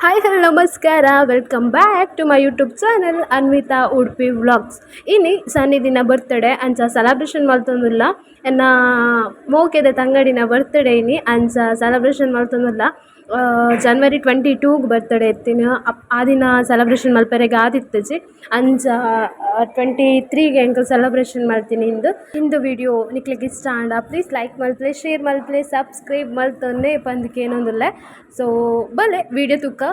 Hi, hello, ನಮಸ್ಕಾರ. Welcome back to my YouTube channel, Anvita Udupi vlogs. ಇನಿ ಸನ್ನಿದಿನ birthday, ಅಂಚ celebration ಮಲ್ತೊಂದುಲ್ಲ. ಎನ್ನ ಮೋಕೆದ ತಂಗಡಿನ ಬರ್ತ್ಡೇ ಇನಿ, ಅಂಚ ಸೆಲೆಬ್ರೇಷನ್ ಮಲ್ತೊಂದುಲ್ಲ. ಜನವರಿ 22ಗ್ ಬರ್ತ್ಡೇ ಇತ್ತಿನ. ಆ ದಿನ ಸೆಲೆಬ್ರೇಷನ್ ಮಲ್ಪೆರೆಗ್ ಆದಿತ್ತುಜಿ. ಅಂಚ 23ಗ್ ಎಂಕುಲು ಸೆಲೆಬ್ರೇಷನ್ ಮಲ್ತಿನಿ ಇಂದು. ಇಂದು ವಿಡಿಯೋ ನಿಕ್ಲೆಗ್ ಇಷ್ಟ ಆಂಡ ಪ್ಲೀಸ್ ಲೈಕ್ ಮಲ್ಪುಲೆ, ಶೇರ್ ಮಲ್ಪುಲೆ, ಸಬ್ಸ್ಕ್ರೈಬ್ ಮಲ್ತೊನ್ನೆ ಪಂದ್ ಕೇನೊಂದುಲ್ಲೆ. ಸೊ ಬಲೆ, ವಿಡಿಯೋ ತೂಕ.